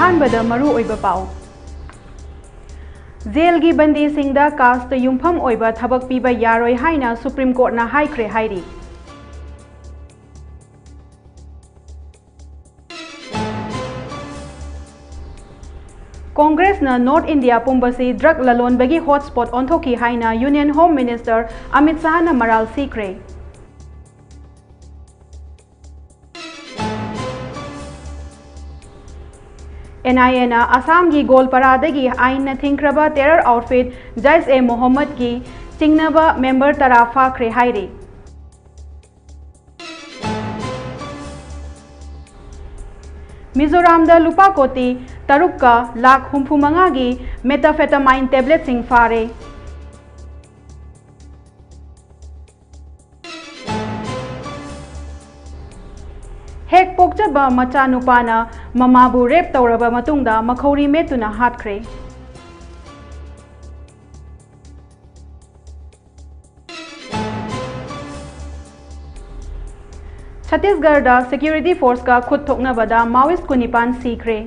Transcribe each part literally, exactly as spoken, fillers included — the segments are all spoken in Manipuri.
ꯑꯍꯥꯟꯕꯗ ꯃꯔꯨ ꯑꯣꯏꯕ ꯄꯥꯎ꯫ ꯖꯦꯜꯒꯤ ꯕꯟꯗꯤꯁꯤꯡꯗ ꯀꯥꯁꯇ ꯌꯨꯝꯐꯝ ꯑꯣꯏꯕ ꯊꯕꯛ ꯄꯤꯕ ꯌꯥꯔꯣꯏ ꯍꯥꯏꯅ ꯁꯨꯄ꯭ꯔꯤꯝ ꯀꯣꯔꯠꯅ ꯍꯥꯏꯈ꯭ꯔꯦ ꯍꯥꯏꯔꯤ꯫ ꯀꯣꯡꯒ꯭ꯔꯦꯁꯅ ꯅꯣꯔꯠ ꯏꯟꯗꯤꯌꯥ ꯄꯨꯝꯕꯁꯤ ꯗ꯭ꯔꯒ ꯂꯂꯣꯟꯕꯒꯤ ꯍꯣꯠꯁ꯭ꯄꯣꯠ ꯑꯣꯟꯊꯣꯛꯈꯤ ꯍꯥꯏꯅ ꯌꯨꯅꯤꯌꯟ ꯍꯣꯝ ꯃꯤꯅꯤꯁꯇꯔ ꯑꯃꯤꯠ ꯁꯥꯍꯅ ꯃꯔꯥꯜ ꯁꯤꯈ꯭ꯔꯦ꯫ ꯑꯦꯟ ꯑꯥꯏ ꯑꯦꯅ ꯑꯁꯥꯝꯒꯤ ꯒꯣꯜꯄꯥꯔꯥꯗꯒꯤ ꯑꯥꯏꯟꯅ ꯊꯤꯡꯈ꯭ꯔꯕ ꯇꯦꯔꯔ ꯑꯥꯎꯠꯐꯤꯠ ꯖꯩꯁ ꯑꯦ ꯃꯣꯍꯝꯃꯗꯀꯤ ꯆꯤꯡꯅꯕ ꯃꯦꯝꯕꯔ ꯇꯔꯥ ꯐꯥꯈ꯭ꯔꯦ ꯍꯥꯏꯔꯤ꯫ ꯃꯤꯖꯣꯔꯥꯝꯗ ꯂꯨꯄꯥ ꯀꯣꯇꯤ ꯇꯔꯨꯛꯀ ꯂꯥꯈ ꯍꯨꯝꯐꯨ ꯃꯉꯥꯒꯤ methamphetamine ꯇꯦꯕ꯭ꯂꯦꯠꯁꯤꯡ ꯐꯥꯔꯦ꯫ ꯍꯦꯛ ꯄꯣꯛꯆꯕ ꯃꯆꯥꯅꯨꯄꯥꯅ ꯃꯃꯥꯕꯨ ꯔꯦꯞ ꯇꯧꯔꯕ ꯃꯇꯨꯡꯗ ꯃꯈꯧꯔꯤ ꯃꯦꯠꯇꯨꯅ ꯍꯥꯠꯈ꯭ꯔꯦ꯫ ꯁꯠꯇꯤꯁꯒꯔꯗ ꯁꯦꯀ꯭ꯌꯨꯔꯤꯇꯤ ꯐꯣꯔꯁꯀ ꯈꯨꯠ ꯊꯣꯛꯅꯕꯗ ꯃꯥꯑꯣꯏꯁ ꯀꯨꯟꯅꯤꯄꯥꯟ ꯁꯤꯈ꯭ꯔꯦ꯫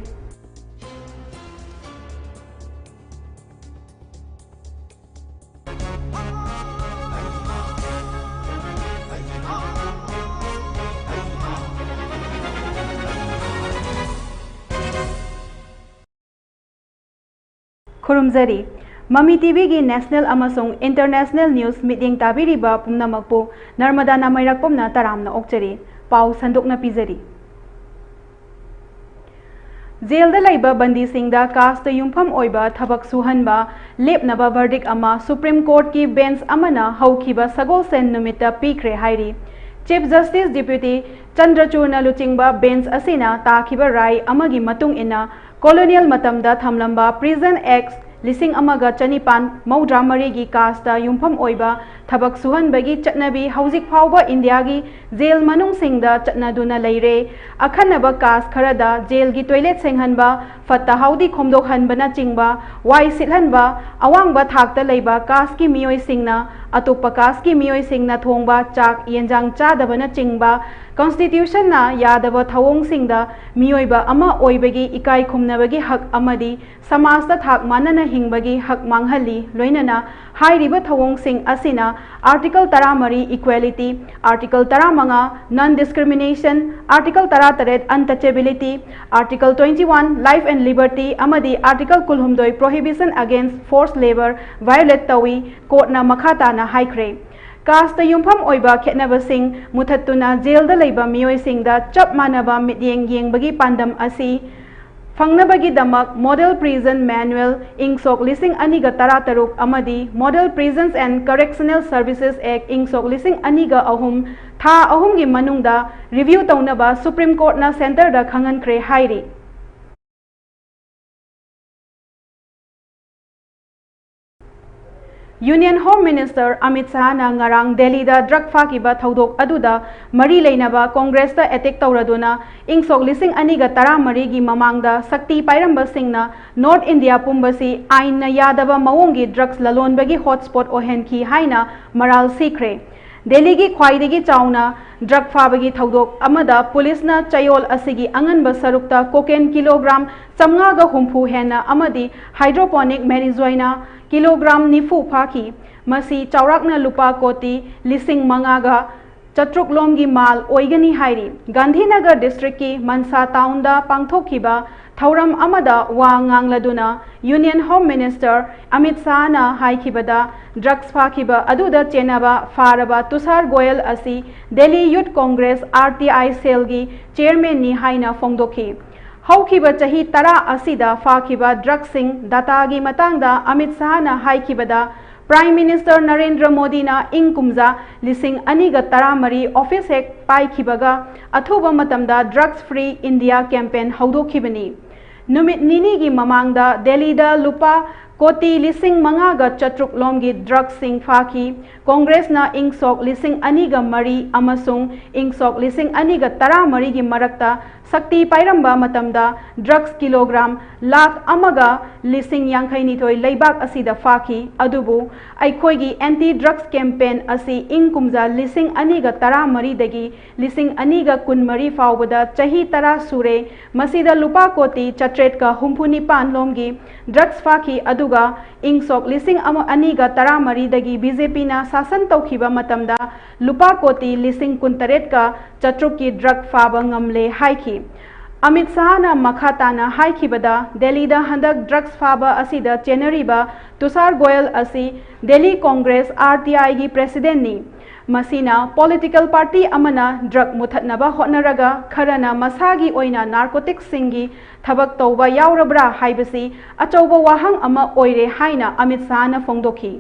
ꯈꯨꯔꯨꯝꯖꯔꯤ꯫ ꯃꯃꯤ ꯇꯤꯚꯤꯒꯤ ꯅꯦꯁꯅꯦꯜ ꯑꯃꯁꯨꯡ ꯏꯟꯇꯔꯅꯦꯁꯅꯦꯜ ꯅ꯭ꯌꯨꯁ ꯃꯤꯠꯌꯦꯡ ꯇꯥꯕꯤꯔꯤꯕ ꯄꯨꯝꯅꯃꯛꯄꯨ ꯅꯔꯃꯗꯥ ꯅꯥꯃꯩꯔꯥꯛꯄꯝꯅ ꯇꯔꯥꯝꯅ ꯑꯣꯛꯆꯔꯤ꯫ ꯄꯥꯎ ꯁꯟꯗꯣꯛꯅ ꯄꯤꯖꯔꯤ꯫ ꯖꯦꯜꯗ ꯂꯩꯕ ꯕꯟꯗꯤꯁꯤꯡꯗ ꯀꯥꯁꯇ ꯌꯨꯝꯐꯝ ꯑꯣꯏꯕ ꯊꯕꯛ ꯁꯨꯍꯟꯕ ꯂꯦꯞꯅꯕ ꯚꯔꯗꯤꯛ ꯑꯃ ꯁꯨꯄ꯭ꯔꯤꯝ ꯀꯣꯔꯠꯀꯤ ꯕꯦꯟꯆ ꯑꯃꯅ ꯍꯧꯈꯤꯕ ꯁꯒꯣꯜꯁꯦꯟ ꯅꯨꯃꯤꯠꯇ ꯄꯤꯈ꯭ꯔꯦ ꯍꯥꯏꯔꯤ꯫ ꯆꯤꯐ ꯖꯁꯇꯤꯁ ꯗꯤꯄ꯭ꯌꯨꯇꯤ ꯆꯟꯗ꯭ꯔꯆꯨꯗꯅ ꯂꯨꯆꯤꯡꯕ ꯕꯦꯟꯆ ꯑꯁꯤꯅ ꯇꯥꯈꯤꯕ ꯔꯥꯏ ꯑꯃꯒꯤ ꯃꯇꯨꯡ ꯏꯟꯅ, ꯀꯣꯂꯣꯅꯤꯌꯦꯜ ꯃꯇꯝꯗ ꯊꯝꯂꯝꯕ ꯄ꯭ꯔꯤꯖꯟ ꯑꯦꯛ ꯂꯤꯁꯤꯡ ꯑꯃꯒ ꯆꯅꯤꯄꯥꯟ ꯃꯧꯗ꯭ꯔꯥ ꯃꯔꯤꯒꯤ ꯀꯥꯁꯇ ꯌꯨꯝꯐꯝ ꯑꯣꯏꯕ ꯊꯕꯛ ꯁꯨꯍꯟꯕꯒꯤ ꯆꯠꯅꯕꯤ ꯍꯧꯖꯤꯛ ꯐꯥꯎꯕ ꯏꯟꯗꯤꯌꯥꯒꯤ ꯖꯦꯜ ꯃꯅꯨꯡꯁꯤꯡꯗ ꯆꯠꯅꯗꯨꯅ ꯂꯩꯔꯦ꯫ ꯑꯈꯟꯅꯕ ꯀꯥꯁ ꯈꯔꯗ ꯖꯦꯜꯒꯤ ꯇꯣꯏꯂꯦꯠ ꯁꯦꯡꯍꯟꯕ, ꯐꯠꯇ ꯍꯥꯎꯗꯤ ꯈꯣꯝꯗꯣꯛꯍꯟꯕꯅꯆꯤꯡꯕ, ꯋꯥꯏ ꯁꯤꯠꯍꯟꯕ, ꯑꯋꯥꯡꯕ ꯊꯥꯛꯇ ꯂꯩꯕ ꯀꯥꯁꯀꯤ ꯃꯤꯑꯣꯏꯁꯤꯡꯅ ꯑꯇꯣꯞꯄ ꯀꯥꯁꯀꯤ ꯃꯤꯑꯣꯏꯁꯤꯡꯅ ꯊꯣꯡꯕ ꯆꯥꯛ ꯌꯦꯟꯖꯥꯡ ꯆꯥꯗꯕꯅꯆꯤꯡꯕ, ꯀꯟꯁꯇꯤꯇ꯭ꯌꯨꯁꯟꯅ ꯌꯥꯗꯕ ꯊꯧꯑꯣꯡꯁꯤꯡꯗ ꯃꯤꯑꯣꯏꯕ ꯑꯃ ꯑꯣꯏꯕꯒꯤ ꯏꯀꯥꯏ ꯈꯨꯝꯅꯕꯒꯤ ꯍꯛ ꯑꯃꯗꯤ ꯁꯃꯥꯖꯇ ꯊꯥꯛ ꯃꯥꯟꯅꯅ ꯍꯤꯡꯕꯒꯤ ꯍꯛ ꯃꯥꯡꯍꯜꯂꯤ꯫ ꯂꯣꯏꯅꯅ ꯍꯥꯏꯔꯤꯕ ꯊꯧꯑꯣꯡꯁꯤꯡ ꯑꯁꯤꯅ Article ꯇꯔꯥꯃꯔꯤ equality, Article ꯇꯔꯥꯃꯉꯥ non discrimination, Article ꯇꯔꯥꯇꯔꯦꯠ untouchability, Article twenty one life and liberty ꯑꯃꯗꯤ Article ꯀꯨꯟꯍꯨꯝꯗꯣꯏ prohibition against forced labour violate ꯇꯧꯏ꯫ ꯀꯣꯔꯠꯅ ꯃꯈꯥ ꯇꯥꯅ ꯍꯥꯏꯈ꯭ꯔꯦ, ꯀꯥꯁꯇ ꯌꯨꯝꯐꯝ ꯑꯣꯏꯕ ꯈꯦꯠꯅꯕꯁꯤꯡ ꯃꯨꯊꯠꯇꯨꯅ ꯖꯦꯜꯗ ꯂꯩꯕ ꯃꯤꯑꯣꯏꯁꯤꯡꯗ ꯆꯞ ꯃꯥꯟꯅꯕ ꯃꯤꯠꯌꯦꯡ ꯌꯦꯡꯕꯒꯤ ꯄꯥꯟꯗꯝ ꯑꯁꯤ ꯐꯪꯅꯕꯒꯤꯗꯃꯛ Model Prison Manual ꯏꯪ ꯁꯣꯛ ꯂꯤꯁꯤꯡ ꯑꯅꯤꯒ ꯇꯔꯥꯇꯔꯨꯛ ꯑꯃꯗꯤ Model Prisons and Correctional Services Act ꯏꯪ ꯁꯣꯛ ꯂꯤꯁꯤꯡ ꯑꯅꯤꯒ ꯑꯍꯨꯝ ꯊꯥ ꯑꯍꯨꯝꯒꯤ ꯃꯅꯨꯡꯗ review ꯇꯧꯅꯕ Supreme Courtꯅ centreꯗ ꯈꯪꯍꯟꯈ꯭ꯔꯦ ꯍꯥꯏꯔꯤ꯫ Union Home Minister ꯑꯃꯤꯠ ꯁꯍꯥꯅ ꯉꯔꯥꯡ ꯗꯦꯜꯂꯤꯗ drug ꯐꯥꯈꯤꯕ ꯊꯧꯗꯣꯛ ꯑꯗꯨꯗ ꯃꯔꯤ ꯂꯩꯅꯕ ꯀꯣꯡꯒ꯭ꯔꯦꯁꯇ attack ꯇꯧꯔꯗꯨꯅ ꯏꯪ ꯁꯣꯛ ꯂꯤꯁꯤꯡ ꯑꯅꯤꯒ ꯇꯔꯥꯃꯔꯤꯒꯤ ꯃꯃꯥꯡꯗ ꯁꯛꯇꯤ ꯄꯥꯏꯔꯝꯕꯁꯤꯡꯅ North India ꯄꯨꯝꯕꯁꯤ ꯑꯥꯏꯟꯅ ꯌꯥꯗꯕ ꯃꯑꯣꯡꯒꯤ drugs ꯂꯂꯣꯟꯕꯒꯤ hotspot ꯑꯣꯏꯍꯟꯈꯤ ꯍꯥꯏꯅ ꯃꯔꯥꯜ ꯁꯤꯈ꯭ꯔꯦ꯫ ꯗꯦꯜꯂꯤꯒꯤ ꯈ꯭ꯋꯥꯏꯗꯒꯤ ꯆꯥꯎꯅ drug ꯐꯥꯕꯒꯤ ꯊꯧꯗꯣꯛ ꯑꯃꯗ ꯄꯨꯂꯤꯁꯅ ꯆꯌꯣꯜ ꯑꯁꯤꯒꯤ ꯑꯉꯟꯕ ꯁꯔꯨꯛꯇ cocaine kilogram ꯆꯥꯝꯃꯉꯥꯒ ꯍꯨꯝꯐꯨ ꯍꯦꯟꯅ ꯑꯃꯗꯤ hydroponic marijuana kilogram ꯅꯤꯐꯨ ꯐꯥꯈꯤ꯫ ꯃꯁꯤ ꯆꯥꯎꯔꯥꯛꯅ ꯂꯨꯄꯥ ꯀꯣꯇꯤ ꯂꯤꯁꯤꯡ ꯃꯉꯥꯒ ꯆꯥꯇ꯭ꯔꯨꯛ ꯂꯣꯝꯒꯤ ꯃꯥꯜ ꯑꯣꯏꯒꯅꯤ ꯍꯥꯏꯔꯤ꯫ ꯒꯥꯟꯙꯤꯅꯒꯔ districtꯀꯤ ꯃꯟꯁꯥ townꯗ ꯄꯥꯡꯊꯣꯛꯈꯤꯕ ꯊꯧꯔꯝ ꯑꯃꯗ ꯋꯥ ꯉꯥꯡꯂꯗꯨꯅ Union Home Minister Amit ꯁꯍꯥꯅ ꯍꯥꯏꯈꯤꯕꯗ, drugs ꯐꯥꯈꯤꯕ ꯑꯗꯨꯗ ꯆꯦꯟꯅꯕ ꯐꯥꯔꯕ ꯇꯨꯁꯥꯔ ꯒꯣꯌꯜ ꯑꯁꯤ Delhi Youth Congress, R T I cellꯒꯤ chairmanꯅꯤ ꯍꯥꯏꯅ ꯐꯣꯡꯗꯣꯛꯈꯤ꯫ ꯍꯧꯈꯤꯕ ꯆꯍꯤ ꯇꯔꯥ ꯑꯁꯤꯗ ꯐꯥꯈꯤꯕ drugsꯁꯤꯡ dataꯒꯤ ꯃꯇꯥꯡꯗ ꯑꯃꯤꯠ ꯁꯍꯥꯅ ꯍꯥꯏꯈꯤꯕꯗ, Prime Minister ꯅꯔꯦꯟꯗ꯭ꯔ ꯃꯣꯗꯤꯅ ꯏꯪ ꯀꯨꯝꯖꯥ ꯂꯤꯁꯤꯡ ꯑꯅꯤꯒ ꯇꯔꯥꯃꯔꯤ office ꯍꯦꯛ ꯄꯥꯏꯈꯤꯕꯒ ꯑꯊꯨꯕ ꯃꯇꯝꯗ drugs free India campaign ꯍꯧꯗꯣꯛꯈꯤꯕꯅꯤ꯫ ꯅꯨꯃꯤꯠ ꯅꯤꯅꯤꯒꯤ ꯃꯃꯥꯡꯗ ꯗꯦꯜꯂꯤꯗ ꯂꯨꯄꯥ ꯀꯣꯇꯤ ꯂꯤꯁꯤꯡ ꯃꯉꯥꯒ ꯆꯥꯇ꯭ꯔꯨꯛ ꯂꯣꯝꯒꯤ ꯗ꯭ꯔꯒꯁꯤꯡ ꯐꯥꯈꯤ꯫ ꯀꯣꯡꯒ꯭ꯔꯦꯁꯅ ꯏꯪ ꯁꯣꯛ ꯂꯤꯁꯤꯡ ꯑꯅꯤꯒ ꯃꯔꯤ ꯑꯃꯁꯨꯡ ꯏꯪ ꯁꯣꯛ ꯂꯤꯁꯤꯡ ꯑꯅꯤꯒ ꯇꯔꯥꯃꯔꯤꯒꯤ ꯃꯔꯛꯇ ꯁꯛꯇꯤ ꯄꯥꯏꯔꯝꯕ ꯃꯇꯝꯗ ꯗ꯭ꯔꯒꯁ ꯀꯤꯂꯣꯒ꯭ꯔꯥꯝ ꯂꯥꯈ ꯑꯃꯒ ꯂꯤꯁꯤꯡ ꯌꯥꯡꯈꯩꯅꯤꯊꯣꯏ ꯂꯩꯕꯥꯛ ꯑꯁꯤꯗ ꯐꯥꯈꯤ꯫ ꯑꯗꯨꯕꯨ ꯑꯩꯈꯣꯏꯒꯤ ꯑꯦꯟꯇꯤ ꯗ꯭ꯔꯒꯁ ꯀꯦꯝꯄꯦꯟ ꯑꯁꯤ ꯏꯪ ꯀꯨꯝꯖꯥ ꯂꯤꯁꯤꯡ ꯑꯅꯤꯒ ꯇꯔꯥꯃꯔꯤꯗꯒꯤ ꯂꯤꯁꯤꯡ ꯑꯅꯤꯒ ꯀꯨꯟꯃꯔꯤ ꯐꯥꯎꯕꯗ ꯆꯍꯤ ꯇꯔꯥ ꯁꯨꯔꯦ꯫ ꯃꯁꯤꯗ ꯂꯨꯄꯥ ꯀꯣꯇꯤ ꯆꯥꯇ꯭ꯔꯦꯠꯀ ꯍꯨꯝꯐꯨ ꯅꯤꯄꯥꯟ ꯂꯣꯝꯒꯤ ꯗ꯭ꯔꯒꯁ ꯐꯥꯈꯤ꯫ ꯑꯗꯨꯒ ꯏꯪ ꯁꯣꯛ ꯂꯤꯁꯤꯡ ꯑꯅꯤꯒ ꯇꯔꯥꯃꯔꯤꯗꯒꯤ ꯕꯤ ꯖꯦ ꯄꯤꯅ ꯁꯥꯁꯟ ꯇꯧꯈꯤꯕ ꯃꯇꯝꯗ ꯂꯨꯄꯥ ꯀꯣꯇꯤ ꯂꯤꯁꯤꯡ ꯀꯨꯟꯇꯔꯦꯠꯀ ꯆꯥꯇ꯭ꯔꯨꯛꯀꯤ ꯗ꯭ꯔꯒ ꯐꯥꯕ ꯉꯝꯂꯦ ꯍꯥꯏꯈꯤ꯫ ꯑꯃꯤꯠ ꯁꯍꯥꯅ ꯃꯈꯥ ꯇꯥꯅ ꯍꯥꯏꯈꯤꯕꯗ, ꯗꯦꯜꯂꯤꯗ ꯍꯟꯗꯛ ꯗ꯭ꯔꯒꯁ ꯐꯥꯕ ꯑꯁꯤꯗ ꯆꯦꯟꯅꯔꯤꯕ ꯇꯨꯁꯥꯔ ꯒꯣꯌꯜ ꯑꯁꯤ ꯗꯦꯜꯂꯤ ꯀꯣꯡꯒ꯭ꯔꯦꯁ, ꯑꯥꯔ ꯇꯤ ꯑꯥꯏꯒꯤ ꯄ꯭ꯔꯦꯁꯤꯗꯦꯟꯠꯅꯤ꯫ ꯃꯁꯤꯅ ꯄꯣꯂꯤꯇꯤꯀꯦꯜ ꯄꯥꯔꯇꯤ ꯑꯃꯅ ꯗ꯭ꯔꯒ ꯃꯨꯊꯠꯅꯕ ꯍꯣꯠꯅꯔꯒ ꯈꯔꯅ ꯃꯁꯥꯒꯤ ꯑꯣꯏꯅ ꯅꯥꯔꯀꯣꯇꯤꯛꯁꯁꯤꯡꯒꯤ ꯊꯕꯛ ꯇꯧꯕ ꯌꯥꯎꯔꯕ꯭ꯔꯥ ꯍꯥꯏꯕꯁꯤ ꯑꯆꯧꯕ ꯋꯥꯍꯪ ꯑꯃ ꯑꯣꯏꯔꯦ ꯍꯥꯏꯅ ꯑꯃꯤꯠ ꯁꯍꯥꯅ ꯐꯣꯡꯗꯣꯛꯈꯤ꯫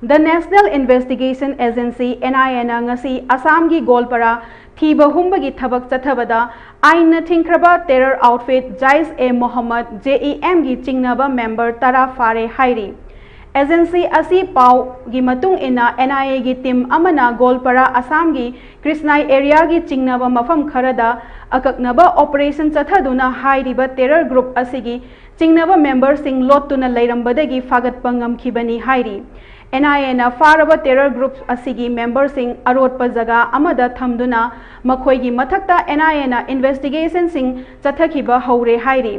The National Investigation Agency, N I A ꯅ ꯉꯁꯤ ꯑꯁꯥꯝꯒꯤ ꯒꯣꯜꯄꯔꯥ ꯊꯤꯕ ꯍꯨꯝꯕꯒꯤ ꯊꯕꯛ ꯆꯠꯊꯕꯗ ꯑꯥꯏꯟꯅ ꯊꯤꯡꯈ꯭ꯔꯕ ꯇꯦꯔꯔ ꯑꯥꯎꯠꯐꯤꯠ ꯖꯥꯏꯁ ꯑꯦ ꯃꯣꯍꯝꯃꯗ, J E M ꯒꯤ ꯆꯤꯡꯅꯕ ꯃꯦꯝꯕꯔ ꯇꯔꯥ ꯐꯥꯔꯦ ꯍꯥꯏꯔꯤ꯫ ꯑꯦꯖꯦꯟꯁꯤ ꯑꯁꯤ ꯄꯥꯎꯒꯤ ꯃꯇꯨꯡ ꯏꯟꯅ, N I A ꯒꯤ ꯇꯤꯝ ꯑꯃꯅ ꯒꯣꯜꯄꯔꯥ ꯑꯁꯥꯝꯒꯤ ꯀ꯭ꯔꯤꯁꯅꯥꯏ ꯑꯦꯔꯤꯌꯥꯒꯤ ꯆꯤꯡꯅꯕ ꯃꯐꯝ ꯈꯔꯗ ꯑꯀꯛꯅꯕ ꯑꯣꯄꯔꯦꯁꯟ ꯆꯠꯊꯗꯨꯅ ꯍꯥꯏꯔꯤꯕ ꯇꯦꯔꯔ ꯒ꯭ꯔꯨꯞ ꯑꯁꯤꯒꯤ ꯆꯤꯡꯅꯕ ꯃꯦꯝꯕꯔꯁꯤꯡ ꯂꯣꯠꯇꯨꯅ ꯂꯩꯔꯝꯕꯗꯒꯤ ꯐꯥꯒꯠꯄ ꯉꯝꯈꯤꯕꯅꯤ ꯍꯥꯏꯔꯤ꯫ N I A ꯅ ꯐꯥꯔꯕ ꯇꯦꯔꯔ ꯒ꯭ꯔꯨꯞ ꯑꯁꯤꯒꯤ ꯃꯦꯝꯕꯔꯁꯤꯡ ꯑꯔꯣꯠꯄ ꯖꯒꯥ ꯑꯃꯗ ꯊꯝꯗꯨꯅ ꯃꯈꯣꯏꯒꯤ ꯃꯊꯛꯇ N I A ꯅ ꯏꯟꯚꯦꯁꯇꯤꯒꯦꯁꯟꯁꯤꯡ ꯆꯠꯊꯈꯤꯕ ꯍꯧꯔꯦ ꯍꯥꯏꯔꯤ꯫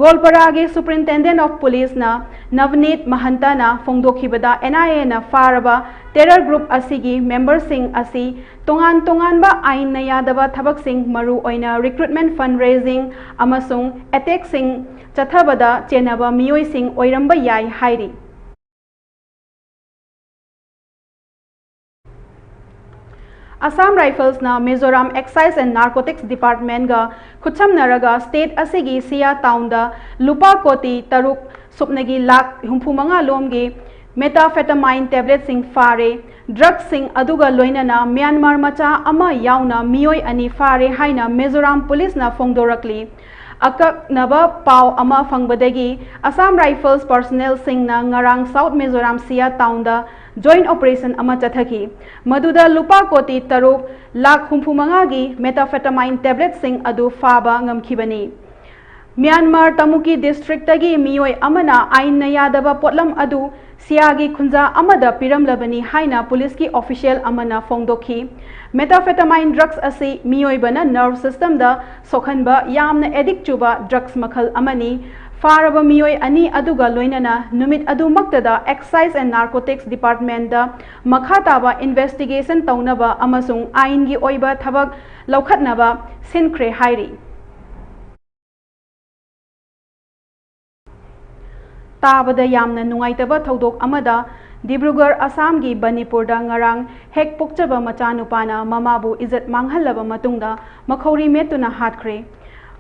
ꯒꯣꯜꯄꯔꯥꯒꯤ Superintendent of Police ꯅ ꯅꯕꯅꯤꯠ ꯃꯍꯟꯇꯅ ꯐꯣꯡꯗꯣꯛꯈꯤꯕꯗ, N I A ꯅ ꯐꯥꯔꯕ ꯇꯦꯔꯔ ꯒ꯭ꯔꯨꯞ ꯑꯁꯤꯒꯤ ꯃꯦꯝꯕꯔꯁꯤꯡ ꯑꯁꯤ ꯇꯣꯉꯥꯟ ꯇꯣꯉꯥꯟꯕ ꯑꯥꯏꯟꯅ ꯌꯥꯗꯕ ꯊꯕꯛꯁꯤꯡ, ꯃꯔꯨꯑꯣꯏꯅ ꯔꯤꯀ꯭ꯔꯨꯠꯃꯦꯟꯠ, ꯐꯟꯗ ꯔꯦꯖꯤꯡ ꯑꯃꯁꯨꯡ ꯑꯦꯇꯦꯛꯁꯤꯡ ꯆꯠꯊꯕꯗ ꯆꯦꯟꯅꯕ ꯃꯤꯑꯣꯏꯁꯤꯡ ꯑꯣꯏꯔꯝꯕ ꯌꯥꯏ ꯍꯥꯏꯔꯤ꯫ ꯑꯁꯥꯝ ꯔꯥꯏꯐꯜꯁꯅ ꯃꯤꯖꯣꯔꯥꯝ ꯑꯦꯛꯁꯥꯏꯖ ꯑꯦꯟ ꯅꯥꯔꯀꯣꯇꯤꯛꯁ ꯗꯤꯄꯥꯔꯠꯃꯦꯟꯠꯒ ꯈꯨꯠꯁꯝꯅꯔꯒ ꯁ꯭ꯇꯦꯠ ꯑꯁꯤꯒꯤ ꯁꯤꯌꯥ ꯇꯥꯎꯟꯗ ꯂꯨꯄꯥ ꯀꯣꯇꯤ ꯇꯔꯨꯛ ꯁꯨꯞꯅꯒꯤ ꯂꯥꯈ ꯍꯨꯝꯐꯨ ꯃꯉꯥ ꯂꯣꯝꯒꯤ Methamphetamine tabletꯁꯤꯡ ꯐꯥꯔꯦ꯫ Drugsꯁꯤꯡ ꯑꯗꯨꯒ ꯂꯣꯏꯅꯅ ꯃ꯭ꯌꯥꯟꯃꯥꯔ ꯃꯆꯥ ꯑꯃ ꯌꯥꯎꯅ ꯃꯤꯑꯣꯏ ꯑꯅꯤ ꯐꯥꯔꯦ ꯍꯥꯏꯅ ꯃꯤꯖꯣꯔꯥꯝ ꯄꯨꯂꯤꯁꯅ ꯐꯣꯡꯗꯣꯔꯛꯂꯤ꯫ ꯑꯀꯛꯅꯕ ꯄꯥꯎ ꯑꯃ ꯐꯪꯕꯗꯒꯤ Assam Rifles personnelꯁꯤꯡꯅ ꯉꯔꯥꯡ South Mizoram Siaha townꯗ joint operation ꯑꯃ ꯆꯠꯊꯈꯤ꯫ ꯃꯗꯨꯗ ꯂꯨꯄꯥ ꯀꯣꯇꯤ ꯇꯔꯨꯛ ꯂꯥꯈ ꯍꯨꯝꯐꯨ ꯃꯉꯥꯒꯤ methamphetamine tabletꯁꯤꯡ ꯑꯗꯨ ꯐꯥꯕ ꯉꯝꯈꯤꯕꯅꯤ꯫ ꯃ꯭ꯌꯥꯟꯃꯥꯔ ꯇꯃꯨꯀꯤ districtꯇꯒꯤ ꯃꯤꯑꯣꯏ ꯑꯃꯅ ꯑꯥꯏꯟꯅ ꯌꯥꯗꯕ ꯄꯣꯠꯂꯝ ꯑꯗꯨ ꯁꯤꯌꯥꯒꯤ ꯈꯨꯟꯖꯥ ꯑꯃꯗ ꯄꯤꯔꯝꯂꯕꯅꯤ ꯍꯥꯏꯅ ꯄꯨꯂꯤꯁꯀꯤ official ꯑꯃꯅ ꯐꯣꯡꯗꯣꯛꯈꯤ꯫ Methamphetamine drugs ꯑꯁꯤ ꯃꯤꯑꯣꯏꯕꯅ nerve systemꯗ ꯁꯣꯛꯍꯟꯕ ꯌꯥꯝꯅ addict ꯆꯨꯕ drugs ꯃꯈꯜ ꯑꯃꯅꯤ꯫ ꯐꯥꯔꯕ ꯃꯤꯑꯣꯏ ꯑꯅꯤ ꯑꯗꯨꯒ ꯂꯣꯏꯅꯅ ꯅꯨꯃꯤꯠ ꯑꯗꯨꯃꯛꯇꯗ Excise and Narcotics Departmentꯗ ꯃꯈꯥ ꯇꯥꯕ investigation ꯇꯧꯅꯕ ꯑꯃꯁꯨꯡ ꯑꯥꯏꯟꯒꯤ ꯑꯣꯏꯕ ꯊꯕꯛ ꯂꯧꯈꯠꯅꯕ ꯁꯤꯟꯈ꯭ꯔꯦ ꯍꯥꯏꯔꯤ꯫ ꯇꯥꯕꯗ ꯌꯥꯝꯅ ꯅꯨꯡꯉꯥꯏꯇꯕ ꯊꯧꯗꯣꯛ ꯑꯃꯗ ꯗꯤꯕ꯭ꯔꯨꯒꯔ ꯑꯁꯥꯝꯒꯤ ꯕꯅꯤꯄꯨꯔꯗ ꯉꯔꯥꯡ ꯍꯦꯛ ꯄꯣꯛꯆꯕ ꯃꯆꯥꯅꯨꯄꯥꯅ ꯃꯃꯥꯕꯨ ꯏꯖꯠ ꯃꯥꯡꯍꯜꯂꯕ ꯃꯇꯨꯡꯗ ꯃꯈꯧꯔꯤ ꯃꯦꯠꯇꯨꯅ ꯍꯥꯠꯈ꯭ꯔꯦ꯫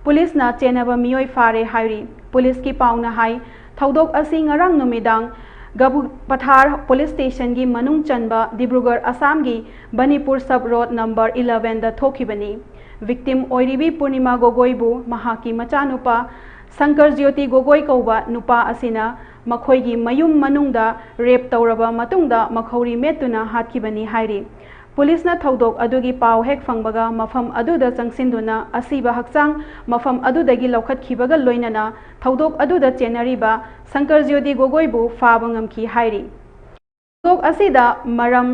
ꯄꯨꯂꯤꯁꯅ ꯆꯦꯟꯅꯕ ꯃꯤꯑꯣꯏ ꯐꯥꯔꯦ ꯍꯥꯏꯔꯤ꯫ ꯄꯨꯂꯤꯁꯀꯤ ꯄꯥꯎꯅ ꯍꯥꯏ, ꯊꯧꯗꯣꯛ ꯑꯁꯤ ꯉꯔꯥꯡ ꯅꯨꯃꯤꯗꯥꯡ ꯒꯕꯨꯄꯊꯥꯔ ꯄꯨꯂꯤꯁ ꯁ꯭ꯇꯦꯁꯟꯒꯤ ꯃꯅꯨꯡ ꯆꯟꯕ ꯗꯤꯕ꯭ꯔꯨꯒꯔ ꯑꯁꯥꯝꯒꯤ ꯕꯅꯤꯄꯨꯔ ꯁꯕ ꯔꯣꯗ ꯅꯝꯕꯔ elevenꯗ ꯊꯣꯛꯈꯤꯕꯅꯤ꯫ Victim ꯑꯣꯏꯔꯤꯕꯤ ꯄꯨꯔꯅꯤꯃꯥ ꯒꯣꯒꯣꯏꯕꯨ ꯃꯍꯥꯛꯀꯤ ꯃꯆꯥꯅꯨꯄꯥ ꯁꯪꯀꯔ ꯖ꯭ꯌꯣꯇꯤ ꯒꯣꯒꯣꯏ ꯀꯧꯕ ꯅꯨꯄꯥ ꯑꯁꯤꯅ ꯃꯈꯣꯏꯒꯤ ꯃꯌꯨꯝ ꯃꯅꯨꯡꯗ rape ꯇꯧꯔꯕ ꯃꯇꯨꯡꯗ ꯃꯈꯧꯔꯤ ꯃꯦꯠꯇꯨꯅ ꯍꯥꯠꯈꯤꯕꯅꯤ ꯍꯥꯏꯔꯤ꯫ ꯄꯨꯂꯤꯁꯅ ꯊꯧꯗꯣꯛ ꯑꯗꯨꯒꯤ ꯄꯥꯎ ꯍꯦꯛ ꯐꯪꯕꯒ ꯃꯐꯝ ꯑꯗꯨꯗ ꯆꯪꯁꯤꯟꯗꯨꯅ ꯑꯁꯤꯕ ꯍꯛꯆꯥꯡ ꯃꯐꯝ ꯑꯗꯨꯗꯒꯤ ꯂꯧꯈꯠꯈꯤꯕꯒ ꯂꯣꯏꯅꯅ ꯊꯧꯗꯣꯛ ꯑꯗꯨꯗ ꯆꯦꯟꯅꯔꯤꯕ ꯁꯪꯀꯔ ꯖ꯭ꯌꯣꯇꯤ ꯒꯣꯒꯣꯏꯕꯨ ꯐꯥꯕ ꯉꯝꯈꯤ ꯍꯥꯏꯔꯤ꯫ ꯊꯧꯗꯣꯛ ꯑꯁꯤꯗ ꯃꯔꯝ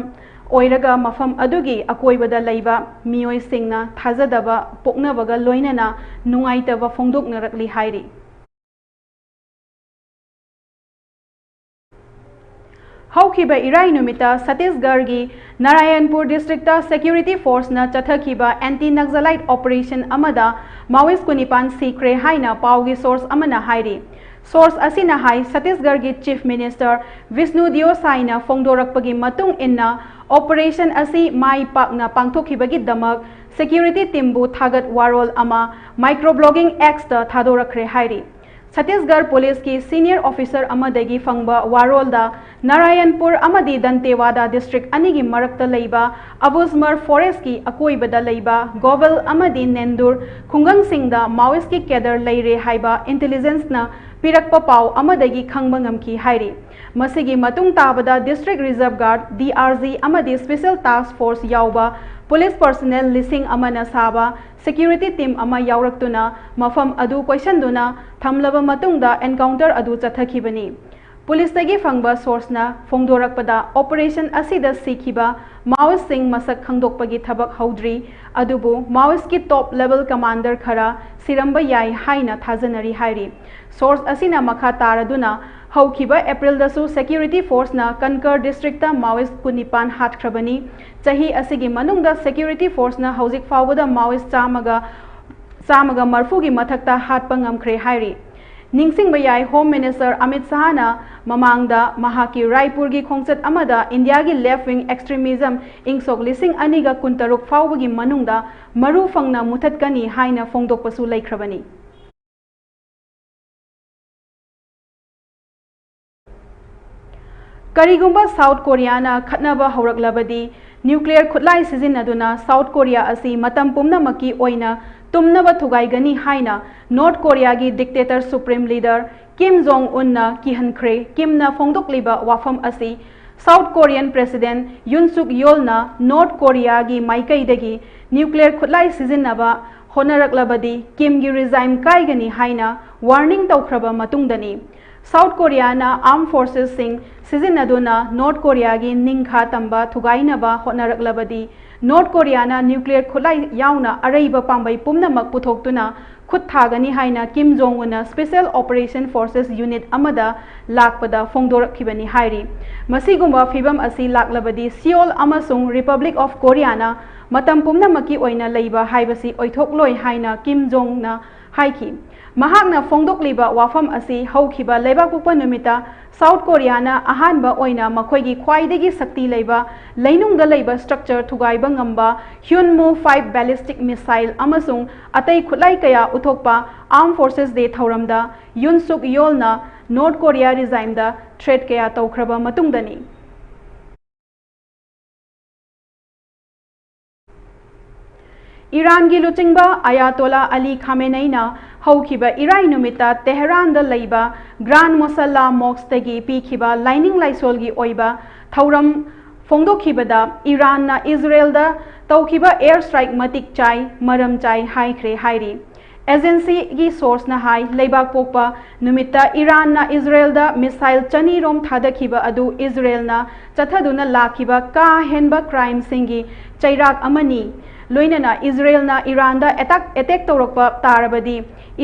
ꯑꯣꯏꯔꯒ ꯃꯐꯝ ꯑꯗꯨꯒꯤ ꯑꯀꯣꯏꯕꯗ ꯂꯩꯕ ꯃꯤꯑꯣꯏꯁꯤꯡꯅ ꯊꯥꯖꯗꯕ ꯄꯣꯛꯅꯕꯒ ꯂꯣꯏꯅꯅ ꯅꯨꯡꯉꯥꯏꯇꯕ ꯐꯣꯡꯗꯣꯛꯅꯔꯛꯂꯤ ꯍꯥꯏꯔꯤ꯫ ꯍꯧꯈꯤꯕ ꯏꯔꯥꯏ ꯅꯨꯃꯤꯠꯇ ꯁꯇꯤꯁꯒꯔꯒꯤ ꯅꯥꯔꯥꯌꯟꯄꯨꯔ districtꯇ security forceꯅ ꯆꯠꯊꯈꯤꯕ anti Naxalite operation ꯑꯃꯗ Maoist ꯀꯨꯟꯅꯤꯄꯥꯟ ꯁꯤꯈ꯭ꯔꯦ ꯍꯥꯏꯅ ꯄꯥꯎꯒꯤ source ꯑꯃꯅ ꯍꯥꯏꯔꯤ꯫ Source ꯑꯁꯤꯅ ꯍꯥꯏ, ꯁꯇꯤꯁꯒꯔꯒꯤ Chief Minister ꯕꯤꯁꯅꯨ ꯗꯤꯑꯣ ꯁꯥꯏꯅ ꯐꯣꯡꯗꯣꯔꯛꯄꯒꯤ ꯃꯇꯨꯡ ꯏꯟꯅ, operation ꯑꯁꯤ ꯃꯥꯏ ꯄꯥꯛꯅ ꯄꯥꯡꯊꯣꯛꯈꯤꯕꯒꯤꯗꯃꯛ security teamꯕꯨ ꯊꯥꯒꯠ ꯋꯥꯔꯣꯜ ꯑꯃ microblogging Xꯇ ꯊꯥꯗꯣꯔꯛꯈ꯭ꯔꯦ ꯍꯥꯏꯔꯤ꯫ ꯆꯇꯤꯁꯒꯔ ꯄꯨꯂꯤꯁꯀꯤ ꯁꯤꯅꯤꯌꯔ ꯑꯣꯐꯤꯁꯔ ꯑꯃꯗꯒꯤ ꯐꯪꯕ ꯋꯥꯔꯣꯜꯗ, ꯅꯥꯔꯥꯌꯟꯄꯨꯔ ꯑꯃꯗꯤ ꯗꯟꯇꯦꯋꯥꯗꯥ ꯗꯤꯁꯇ꯭ꯔꯤꯛ ꯑꯅꯤꯒꯤ ꯃꯔꯛꯇ ꯂꯩꯕ ꯑꯕꯨꯖꯃꯔ ꯐꯣꯔꯦꯁꯀꯤ ꯑꯀꯣꯏꯕꯗ ꯂꯩꯕ ꯒꯣꯕꯜ ꯑꯃꯗꯤ ꯅꯦꯟꯗꯨꯔ ꯈꯨꯡꯒꯪꯁꯤꯡꯗ ꯃꯥꯑꯣꯏꯁꯀꯤ ꯀꯦꯗꯔ ꯂꯩꯔꯦ ꯍꯥꯏꯕ ꯏꯟꯇꯦꯂꯤꯖꯦꯟꯁꯅ ꯄꯤꯔꯛꯄ ꯄꯥꯎ ꯑꯃꯗꯒꯤ ꯈꯪꯕ ꯉꯝꯈꯤ ꯍꯥꯏꯔꯤ꯫ ꯃꯁꯤꯒꯤ ꯃꯇꯨꯡ ꯇꯥꯕꯗ district reserve guard, D R G ꯑꯃꯗꯤ ꯁ꯭ꯄꯦꯁꯦꯜ ꯇꯥꯁꯛ ꯐꯣꯔꯁ ꯌꯥꯎꯕ ꯄꯨꯂꯤꯁ ꯄꯔꯁꯅꯦꯜ ꯂꯤꯁꯤꯡ ꯑꯃꯅ ꯁꯥꯕ ꯁꯦꯀ꯭ꯌꯨꯔꯤꯇꯤ ꯇꯤꯝ ꯑꯃ ꯌꯥꯎꯔꯛꯇꯨꯅ ꯃꯐꯝ ꯑꯗꯨ ꯀꯣꯏꯁꯟꯗꯨꯅ ꯊꯝꯂꯕ ꯃꯇꯨꯡꯗ ꯑꯦꯟꯀꯥꯎꯟꯇꯔ ꯑꯗꯨ ꯆꯠꯊꯈꯤꯕꯅꯤ꯫ ꯄꯨꯂꯤꯁꯇꯒꯤ ꯐꯪꯕ ꯁꯣꯔꯁꯅ ꯐꯣꯡꯗꯣꯔꯛꯄꯗ, ꯑꯣꯄꯔꯦꯁꯟ ꯑꯁꯤꯗ ꯁꯤꯈꯤꯕ ꯃꯥꯑꯣꯏꯁꯁꯤꯡ ꯃꯁꯛ ꯈꯪꯗꯣꯛꯄꯒꯤ ꯊꯕꯛ ꯍꯧꯗ꯭ꯔꯤ, ꯑꯗꯨꯕꯨ ꯃꯥꯑꯣꯏꯁꯀꯤ ꯇꯣꯞ ꯂꯦꯚꯦꯜ ꯀꯃꯥꯟꯗꯔ ꯈꯔ ꯁꯤꯔꯝꯕ ꯌꯥꯏ ꯍꯥꯏꯅ ꯊꯥꯖꯅꯔꯤ ꯍꯥꯏꯔꯤ꯫ ꯁꯣꯔꯁ ꯑꯁꯤꯅ ꯃꯈꯥ ꯇꯥꯔꯗꯨꯅ, ꯍꯧꯈꯤꯕ ꯑꯦꯄ꯭ꯔꯤꯜꯗꯁꯨ ꯁꯦꯀ꯭ꯌꯨꯔꯤꯇꯤ ꯐꯣꯔꯁꯅ ꯀꯟꯀꯔ ꯗꯤꯁꯇ꯭ꯔꯤꯛꯇ ꯃꯥꯑꯣꯏꯁ ꯀꯨꯟꯅꯤꯄꯥꯟ ꯍꯥꯠꯈ꯭ꯔꯕꯅꯤ꯫ ꯆꯍꯤ ꯑꯁꯤꯒꯤ ꯃꯅꯨꯡꯗ ꯁꯦꯀ꯭ꯌꯨꯔꯤꯇꯤ ꯐꯣꯔꯁꯅ ꯍꯧꯖꯤꯛ ꯐꯥꯎꯕꯗ ꯃꯥꯑꯣꯏꯁ ꯆꯥꯝꯃꯒ, ꯆꯥꯝꯃꯒ ꯃꯔꯐꯨꯒꯤ ꯃꯊꯛꯇ ꯍꯥꯠꯄ ꯉꯝꯈ꯭ꯔꯦ ꯍꯥꯏꯔꯤ꯫ ꯅꯤꯡꯁꯤꯡꯕ ꯌꯥꯏ, ꯍꯣꯝ ꯃꯤꯅꯤꯁꯇꯔ ꯑꯃꯤꯠ ꯁꯍꯥꯅ ꯃꯃꯥꯡꯗ ꯃꯍꯥꯛꯀꯤ ꯔꯥꯏꯄꯨꯔꯒꯤ ꯈꯣꯡꯆꯠ ꯑꯃꯗ ꯏꯟꯗꯤꯌꯥꯒꯤ ꯂꯦꯐ ꯋꯤꯡ ꯑꯦꯛꯁꯇ꯭ꯔꯤꯃꯤꯖꯝ ꯏꯪ ꯁꯣꯛ ꯂꯤꯁꯤꯡ ꯑꯅꯤꯒ ꯀꯨꯟꯇꯔꯨꯛ ꯐꯥꯎꯕꯒꯤ ꯃꯅꯨꯡꯗ ꯃꯔꯨ ꯐꯪꯅ ꯃꯨꯊꯠꯀꯅꯤ ꯍꯥꯏꯅ ꯐꯣꯡꯗꯣꯛꯄꯁꯨ ꯂꯩꯈ꯭ꯔꯕꯅꯤ꯫ ꯀꯔꯤꯒꯨꯝꯕ ꯁꯥꯎꯠ ꯀꯣꯔꯤꯌꯥꯅ ꯈꯠꯅꯕ ꯍꯧꯔꯛꯂꯕꯗꯤ, ꯅ꯭ꯌꯨꯀ꯭ꯂꯤꯌꯔ ꯈꯨꯠꯂꯥꯏ ꯁꯤꯖꯤꯟꯅꯗꯨꯅ ꯁꯥꯎꯠ ꯀꯣꯔꯤꯌꯥ ꯑꯁꯤ ꯃꯇꯝ ꯄꯨꯝꯅꯃꯛꯀꯤ ꯑꯣꯏꯅ ꯇꯨꯝꯅꯕ ꯊꯨꯒꯥꯏꯒꯅꯤ ꯍꯥꯏꯅ ꯅꯣꯔꯠ ꯀꯣꯔꯤꯌꯥꯒꯤ ꯗꯤꯛꯇꯦꯇꯔ ꯁꯨꯄ꯭ꯔꯤꯝ ꯂꯤꯗꯔ ꯀꯤꯝ ꯖꯣꯡ ꯎꯟꯅ ꯀꯤꯍꯟꯈ꯭ꯔꯦ꯫ ꯀꯤꯝꯅ ꯐꯣꯡꯗꯣꯛꯂꯤꯕ ꯋꯥꯐꯝ ꯑꯁꯤ ꯁꯥꯎꯠ ꯀꯣꯔꯤꯌꯟ ꯄ꯭ꯔꯦꯁꯤꯗꯦꯟꯠ ꯌꯨꯟ ꯁꯨꯛ ꯌꯣꯜꯅ ꯅꯣꯔꯠ ꯀꯣꯔꯤꯌꯥꯒꯤ ꯃꯥꯏꯀꯩꯗꯒꯤ ꯅ꯭ꯌꯨꯀ꯭ꯂꯤꯌꯔ ꯈꯨꯠꯂꯥꯏ ꯁꯤꯖꯤꯟꯅꯕ ꯍꯣꯠꯅꯔꯛꯂꯕꯗꯤ ꯀꯤꯝꯒꯤ ꯔꯤꯖꯥꯏꯝ ꯀꯥꯏꯒꯅꯤ ꯍꯥꯏꯅ ꯋꯥꯔꯅꯤꯡ ꯇꯧꯈ꯭ꯔꯕ ꯃꯇꯨꯡꯗꯅꯤ꯫ ꯁꯥꯎꯠ ꯀꯣꯔꯤꯌꯥꯅ ꯑꯥꯔꯝ ꯐꯣꯔꯁꯦꯁꯁꯤꯡ ꯁꯤꯖꯤꯟꯅꯗꯨꯅ ꯅꯣꯔꯠ ꯀꯣꯔꯤꯌꯥꯒꯤ ꯅꯤꯡꯈꯥ ꯇꯝꯕ ꯊꯨꯒꯥꯏꯅꯕ ꯍꯣꯠꯅꯔꯛꯂꯕꯗꯤ, ꯅꯣꯔꯠ ꯀꯣꯔꯤꯌꯥꯅ ꯅ꯭ꯌꯨꯀ꯭ꯂꯤꯌꯔ ꯈꯨꯠꯂꯥꯏ ꯌꯥꯎꯅ ꯑꯔꯩꯕ ꯄꯥꯝꯕꯩ ꯄꯨꯝꯅꯃꯛ ꯄꯨꯊꯣꯛꯇꯨꯅ ꯈꯨꯠ ꯊꯥꯒꯅꯤ ꯍꯥꯏꯅ ꯀꯤꯝ ꯖꯣꯡ ꯎꯟꯅ ꯁ꯭ꯄꯦꯁꯦꯜ ꯑꯣꯄꯔꯦꯁꯟ ꯐꯣꯔꯁꯦꯁ ꯌꯨꯅꯤꯠ ꯑꯃꯗ ꯂꯥꯛꯄꯗ ꯐꯣꯡꯗꯣꯔꯛꯈꯤꯕꯅꯤ ꯍꯥꯏꯔꯤ꯫ ꯃꯁꯤꯒꯨꯝꯕ ꯐꯤꯚꯝ ꯑꯁꯤ ꯂꯥꯛꯂꯕꯗꯤ ꯁꯤꯑꯣꯜ ꯑꯃꯁꯨꯡ ꯔꯤꯄꯕ꯭ꯂꯤꯛ ꯑꯣꯐ ꯀꯣꯔꯤꯌꯥꯅ ꯃꯇꯝ ꯄꯨꯝꯅꯃꯛꯀꯤ ꯑꯣꯏꯅ ꯂꯩꯕ ꯍꯥꯏꯕꯁꯤ ꯑꯣꯏꯊꯣꯛꯂꯣꯏ ꯍꯥꯏꯅ ꯀꯤꯝ ꯖꯣꯡꯅ ꯍꯥꯏꯈꯤ꯫ ꯃꯍꯥꯛꯅ ꯐꯣꯡꯗꯣꯛꯂꯤꯕ ꯋꯥꯐꯝ ꯑꯁꯤ ꯍꯧꯈꯤꯕ ꯂꯩꯕꯥꯛꯄꯣꯛꯄ ꯅꯨꯃꯤꯠꯇ ꯁꯥꯎꯠ ꯀꯣꯔꯤꯌꯥꯅ ꯑꯍꯥꯟꯕ ꯑꯣꯏꯅ ꯃꯈꯣꯏꯒꯤ ꯈ꯭ꯋꯥꯏꯗꯒꯤ ꯁꯛꯇꯤ ꯂꯩꯕ ꯂꯩꯅꯨꯡꯗ ꯂꯩꯕ ꯁ꯭ꯇ꯭ꯔꯛꯆꯔ ꯊꯨꯒꯥꯏꯕ ꯉꯝꯕ ꯍ꯭ꯌꯨꯟꯃꯨ ꯐꯥꯏꯚ ꯕꯦꯂꯤꯁꯇꯤꯛ ꯃꯤꯁꯥꯏꯜ ꯑꯃꯁꯨꯡ ꯑꯇꯩ ꯈꯨꯠꯂꯥꯏ ꯀꯌꯥ ꯎꯠꯊꯣꯛꯄ ꯑꯥꯔꯝ ꯐꯣꯔꯁꯦꯁ ꯗꯦ ꯊꯧꯔꯝꯗ ꯌꯨꯟ ꯁꯨꯛ ꯌꯣꯜꯅ ꯅꯣꯔꯠ ꯀꯣꯔꯤꯌꯥ ꯔꯤꯖꯥꯏꯝꯗ ꯊ꯭ꯔꯦꯠ ꯀꯌꯥ ꯇꯧꯈ꯭ꯔꯕ ꯃꯇꯨꯡꯗꯅꯤ꯫ ꯏꯔꯥꯟꯒꯤ ꯂꯨꯆꯤꯡꯕ ꯑꯌꯥꯇꯣꯂꯥ ꯑꯂꯤ ꯈꯥꯃꯦꯅꯩꯅ ꯍꯧꯈꯤꯕ ꯏꯔꯥꯏ ꯅꯨꯃꯤꯠꯇ ꯇꯦꯍꯔꯥꯟꯗ ꯂꯩꯕ ꯒ꯭ꯔꯥꯟ ꯃꯣꯁꯜꯂꯥ ꯃꯣꯛꯁꯇꯒꯤ ꯄꯤꯈꯤꯕ ꯂꯥꯏꯅꯤꯡ ꯂꯥꯏꯁꯣꯜꯒꯤ ꯑꯣꯏꯕ ꯊꯧꯔꯝ ꯐꯣꯡꯗꯣꯛꯈꯤꯕꯗ ꯏꯔꯥꯟꯅ ꯏꯖꯔꯦꯜꯗ ꯇꯧꯈꯤꯕ ꯑꯦꯌꯔ ꯁ꯭ꯇ꯭ꯔꯥꯏꯛ ꯃꯇꯤꯛ ꯆꯥꯏ, ꯃꯔꯝ ꯆꯥꯏ ꯍꯥꯏꯈ꯭ꯔꯦ ꯍꯥꯏꯔꯤ꯫ ꯑꯦꯖꯦꯟꯁꯤꯒꯤ ꯁꯣꯔꯁꯅ ꯍꯥꯏ, ꯂꯩꯕꯥꯛ ꯄꯣꯛꯄ ꯅꯨꯃꯤꯠꯇ ꯏꯔꯥꯟꯅ ꯏꯖꯔꯦꯜꯗ ꯃꯤꯁꯥꯏꯜ ꯆꯅꯤ ꯔꯣꯝ ꯊꯥꯗꯈꯤꯕ ꯑꯗꯨ ꯏꯖꯔꯦꯜꯅ ꯆꯠꯊꯗꯨꯅ ꯂꯥꯛꯈꯤꯕ ꯀꯥ ꯍꯦꯟꯕ ꯀ꯭ꯔꯥꯏꯝꯁꯤꯡꯒꯤ ꯆꯩꯔꯥꯛ ꯑꯃꯅꯤ꯫ ꯂꯣꯏꯅꯅ ꯏꯖꯔꯦꯜꯅ ꯏꯔꯥꯟꯗ ꯑꯦꯇꯥꯛ, ꯑꯦꯇꯦꯛ ꯇꯧꯔꯛꯄ ꯇꯥꯔꯕꯗꯤ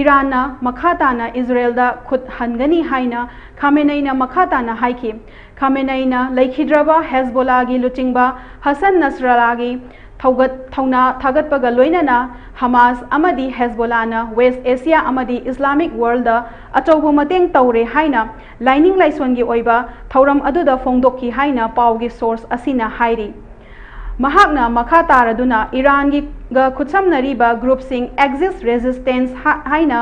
ꯏꯔꯥꯟꯅ ꯃꯈꯥ ꯇꯥꯅ ꯏꯖꯔꯦꯜꯗ ꯈꯨꯠ ꯍꯟꯒꯅꯤ ꯍꯥꯏꯅ ꯈꯥꯃꯦꯅꯩꯅ ꯃꯈꯥ ꯇꯥꯅ ꯍꯥꯏꯈꯤ꯫ ꯈꯥꯃꯦꯅꯩꯅ ꯂꯩꯈꯤꯗ꯭ꯔꯕ ꯍꯦꯖꯕꯣꯂꯥꯒꯤ ꯂꯨꯆꯤꯡꯕ ꯍꯁꯟ ꯅꯁꯔꯥꯂꯥꯒꯤ ꯊꯧꯒꯠ, ꯊꯧꯅꯥ ꯊꯥꯒꯠꯄꯒ ꯂꯣꯏꯅꯅ ꯍꯃꯥꯁ ꯑꯃꯗꯤ ꯍꯦꯖꯕꯣꯂꯥꯅ ꯋꯦꯁ ꯑꯦꯁꯤꯌꯥ ꯑꯃꯗꯤ ꯏꯁꯂꯥꯃꯤꯛ ꯋꯥꯔꯜꯗ ꯑꯆꯧꯕ ꯃꯇꯦꯡ ꯇꯧꯔꯦ ꯍꯥꯏꯅ ꯂꯥꯏꯅꯤꯡ ꯂꯥꯏꯁꯣꯟꯒꯤ ꯑꯣꯏꯕ ꯊꯧꯔꯝ ꯑꯗꯨꯗ ꯐꯣꯡꯗꯣꯛꯈꯤ ꯍꯥꯏꯅ ꯄꯥꯎꯒꯤ ꯁꯣꯔꯁ ꯑꯁꯤꯅ ꯍꯥꯏꯔꯤ꯫ ꯃꯍꯥꯛꯅ ꯃꯈꯥ ꯇꯥꯔꯗꯨꯅ ꯏꯔꯥꯟꯒꯤꯒ ꯈꯨꯠꯁꯝꯅꯔꯤꯕ ꯒ꯭ꯔꯨꯞꯁꯤꯡ ꯑꯦꯛꯖꯤꯁ ꯔꯦꯖꯤꯁꯇꯦꯟꯁ ꯍꯥ-, ꯍꯥꯏꯅ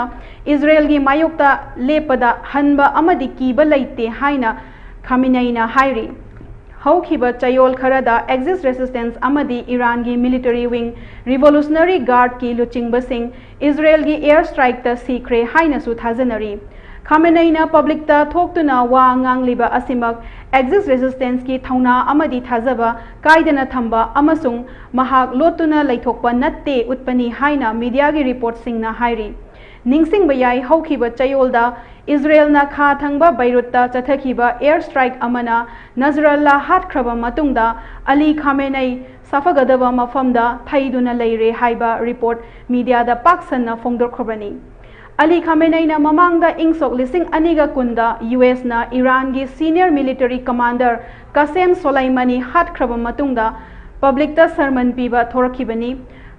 ꯏꯖꯔꯦꯜꯒꯤ ꯃꯥꯌꯣꯛꯇ ꯂꯦꯞꯄꯗ ꯍꯟꯕ ꯑꯃꯗꯤ ꯀꯤꯕ ꯂꯩꯇꯦ ꯍꯥꯏꯅ ꯈꯥꯃꯤꯅꯩꯅ ꯍꯥꯏꯔꯤ꯫ ꯍꯧꯈꯤꯕ ꯆꯌꯣꯜ ꯈꯔꯗ ꯑꯦꯛꯖꯤꯁ ꯔꯦꯁꯤꯁꯇꯦꯟꯁ ꯑꯃꯗꯤ ꯏꯔꯥꯟꯒꯤ ꯃꯤꯂꯤꯇꯔꯤ ꯋꯤꯡ ꯔꯤꯚꯣꯂꯨꯁꯅꯔꯤ ꯒꯥꯔꯗꯀꯤ ꯂꯨꯆꯤꯡꯕꯁꯤꯡ ꯏꯖꯔꯦꯜꯒꯤ ꯑꯦꯌꯔ ꯁ꯭ꯇ꯭ꯔꯥꯏꯛꯇ ꯁꯤꯈ꯭ꯔꯦ ꯍꯥꯏꯅꯁꯨ ꯊꯥꯖꯅꯔꯤ꯫ ꯈꯥꯃꯦꯅꯩꯅ ꯄꯕ꯭ꯂꯤꯛꯇ ꯊꯣꯛꯇꯨꯅ ꯋꯥ ꯉꯥꯡꯂꯤꯕ ꯑꯁꯤꯃꯛ ꯑꯦꯛꯖꯤꯁ ꯔꯦꯁꯤꯁꯇꯦꯟꯁꯀꯤ ꯊꯧꯅꯥ ꯑꯃꯗꯤ ꯊꯥꯖꯕ ꯀꯥꯏꯗꯅ ꯊꯝꯕ ꯑꯃꯁꯨꯡ ꯃꯍꯥꯛ ꯂꯣꯠꯇꯨꯅ ꯂꯩꯊꯣꯛꯄ ꯅꯠꯇꯦ ꯎꯠꯄꯅꯤ ꯍꯥꯏꯅ ꯃꯤꯗꯤꯌꯥꯒꯤ ꯔꯤꯄꯣꯔꯠꯁꯤꯡꯅ ꯍꯥꯏꯔꯤ꯫ ꯅꯤꯡꯁꯤꯡꯕ ꯌꯥꯏ, ꯍꯧꯈꯤꯕ ꯆꯌꯣꯜꯗ ꯏꯖꯔꯦꯜꯅ ꯈꯥ ꯊꯪꯕ ꯕꯩꯔꯨꯠꯇ ꯆꯠꯊꯈꯤꯕ ꯑꯦꯌꯔ ꯁ꯭ꯇ꯭ꯔꯥꯏꯛ ꯑꯃꯅ ꯅꯖꯔꯜꯂꯥ ꯍꯥꯠꯈ꯭ꯔꯕ ꯃꯇꯨꯡꯗ ꯑꯂꯤ ꯈꯥꯃꯦꯅꯩ ꯁꯥꯐꯒꯗꯕ ꯃꯐꯝꯗ ꯊꯩꯗꯨꯅ ꯂꯩꯔꯦ ꯍꯥꯏꯕ ꯔꯤꯄꯣꯔꯠ ꯃꯤꯗꯤꯌꯥꯗ ꯄꯥꯛ ꯁꯟꯅ ꯐꯣꯡꯗꯣꯛꯈ꯭ꯔꯕꯅꯤ꯫ ꯑꯂꯤ ꯈꯥꯃꯦꯅꯩꯅ ꯃꯃꯥꯡꯗ ꯏꯪ ꯁꯣꯛ ꯂꯤꯁꯤꯡ ꯑꯅꯤꯒ ꯀꯨꯟꯗ ꯌꯨ ꯑꯦꯁꯅ ꯏꯔꯥꯟꯒꯤ ꯁꯤꯅꯤꯌꯔ ꯃꯤꯂꯤꯇꯔꯤ ꯀꯃꯥꯟꯗꯔ ꯀꯥꯁꯦꯝ ꯁꯣꯂꯩꯃꯥꯅꯤ ꯍꯥꯠꯈ꯭ꯔꯕ ꯃꯇꯨꯡꯗ ꯄꯕ꯭ꯂꯤꯛꯇ ꯁꯔꯃꯟ ꯄꯤꯕ ꯊꯣꯔꯛꯈꯤꯕꯅꯤ꯫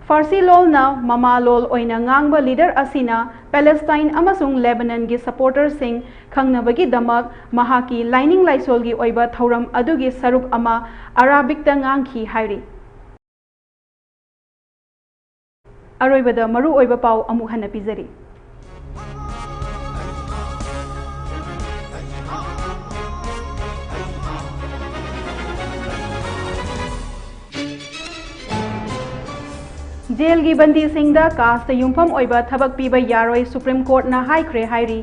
ꯐꯥꯔꯁꯤ ꯂꯣꯜꯅ ꯃꯃꯥ ꯂꯣꯜ ꯑꯣꯏꯅ ꯉꯥꯡꯕ ꯂꯤꯗꯔ ꯑꯁꯤꯅ ꯄꯦꯂꯦꯁꯇꯥꯏꯟ ꯑꯃꯁꯨꯡ ꯂꯦꯕꯅꯟꯒꯤ ꯁꯄꯣꯔꯇꯔꯁꯤꯡ ꯈꯪꯅꯕꯒꯤꯗꯃꯛ ꯃꯍꯥꯛꯀꯤ ꯂꯥꯏꯅꯤꯡ ꯂꯥꯏꯁꯣꯜꯒꯤ ꯑꯣꯏꯕ ꯊꯧꯔꯝ ꯑꯗꯨꯒꯤ ꯁꯔꯨꯛ ꯑꯃ ꯑꯔꯥꯕꯤꯛꯇ ꯉꯥꯡꯈꯤ ꯍꯥꯏꯔꯤ꯫ ꯑꯔꯣꯏꯕꯗ ꯃꯔꯨ ꯑꯣꯏꯕ ꯄꯥꯎ ꯑꯃꯨꯛ ꯍꯟꯅ ꯄꯤꯖꯔꯤ꯫ ꯖꯦꯜꯒꯤ ꯕꯟꯗꯤꯁꯤꯡꯗ ꯀꯥꯁꯇ ꯌꯨꯝꯐꯝ ꯑꯣꯏꯕ ꯊꯕꯛ ꯄꯤꯕ ꯌꯥꯔꯣꯏ, ꯁꯨꯄ꯭ꯔꯤꯝ ꯀꯣꯔꯠꯅ ꯍꯥꯏꯈ꯭ꯔꯦ ꯍꯥꯏꯔꯤ꯫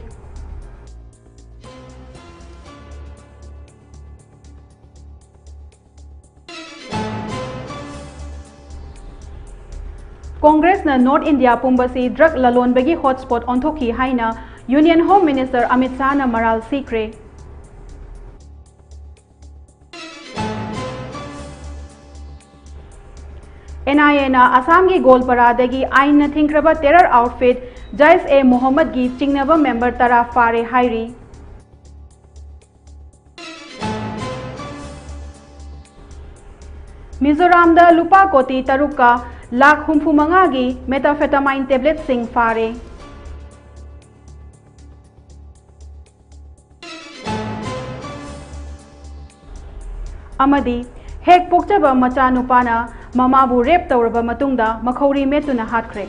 ꯀꯣꯡꯒ꯭ꯔꯦꯁꯅ ꯅꯣꯔꯠ ꯏꯟꯗꯤꯌꯥ ꯄꯨꯝꯕꯁꯤ ꯗ꯭ꯔꯒ ꯂꯂꯣꯟꯕꯒꯤ ꯍꯣꯠꯁ꯭ꯄꯣꯠ ꯑꯣꯟꯊꯣꯛꯈꯤ ꯍꯥꯏꯅ ꯌꯨꯅꯤꯌꯟ ꯍꯣꯝ ꯃꯤꯅꯤꯁꯇꯔ ꯑꯃꯤꯠ ꯁꯥꯍꯅ ꯃꯔꯥꯜ ꯁꯤꯈ꯭ꯔꯦ꯫ ꯑꯦꯟ ꯑꯥꯏ ꯑꯦꯅ ꯑꯁꯥꯝꯒꯤ ꯒꯣꯜꯄꯥꯔꯥꯗꯒꯤ ꯑꯥꯏꯟꯅ ꯊꯤꯡꯈ꯭ꯔꯕ ꯇꯦꯔꯔ ꯑꯥꯎꯠꯐꯤꯠ ꯖꯩꯁ ꯑꯦ ꯃꯣꯍꯝꯃꯗꯒꯤ ꯆꯤꯡꯅꯕ ꯃꯦꯝꯕꯔ ꯇꯔꯥ ꯐꯥꯔꯦ ꯍꯥꯏꯔꯤ꯫ ꯃꯤꯖꯣꯔꯥꯝꯗ ꯂꯨꯄꯥ ꯀꯣꯇꯤ ꯇꯔꯨꯛꯀ ꯂꯥꯈ ꯍꯨꯝꯐꯨ ꯃꯉꯥꯒꯤ methamphetamine ꯇꯦꯕ꯭ꯂꯦꯠꯁꯤꯡ ꯐꯥꯔꯦ꯫ ꯑꯃꯗꯤ ꯍꯦꯛ ꯄꯣꯛꯆꯕ ꯃꯆꯥꯅꯨꯄꯥꯅ ꯃꯃꯥꯕꯨ ꯔꯦꯞ ꯇꯧꯔꯕ ꯃꯇꯨꯡꯗ ꯃꯈꯧꯔꯤ ꯃꯦꯠꯇꯨꯅ ꯍꯥꯠꯈ꯭ꯔꯦ꯫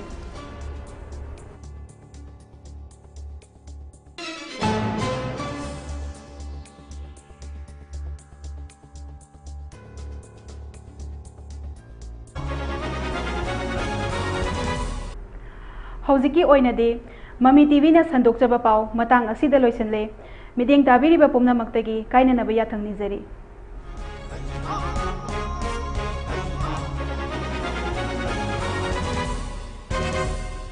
ꯍꯧꯖꯤꯛꯀꯤ ꯑꯣꯏꯅꯗꯤ ꯃꯃꯤ ꯇꯤꯚꯤꯅ ꯁꯟꯗꯣꯛꯆꯕ ꯄꯥꯎ ꯃꯇꯥꯡ ꯑꯁꯤꯗ ꯂꯣꯏꯁꯤꯜꯂꯦ꯫ ꯃꯤꯠꯌꯦꯡ ꯇꯥꯕꯤꯔꯤꯕ ꯄꯨꯝꯅꯃꯛꯇꯒꯤ ꯀꯥꯏꯅꯅꯕ ꯌꯥꯊꯪ ꯅꯤꯖꯔꯤ꯫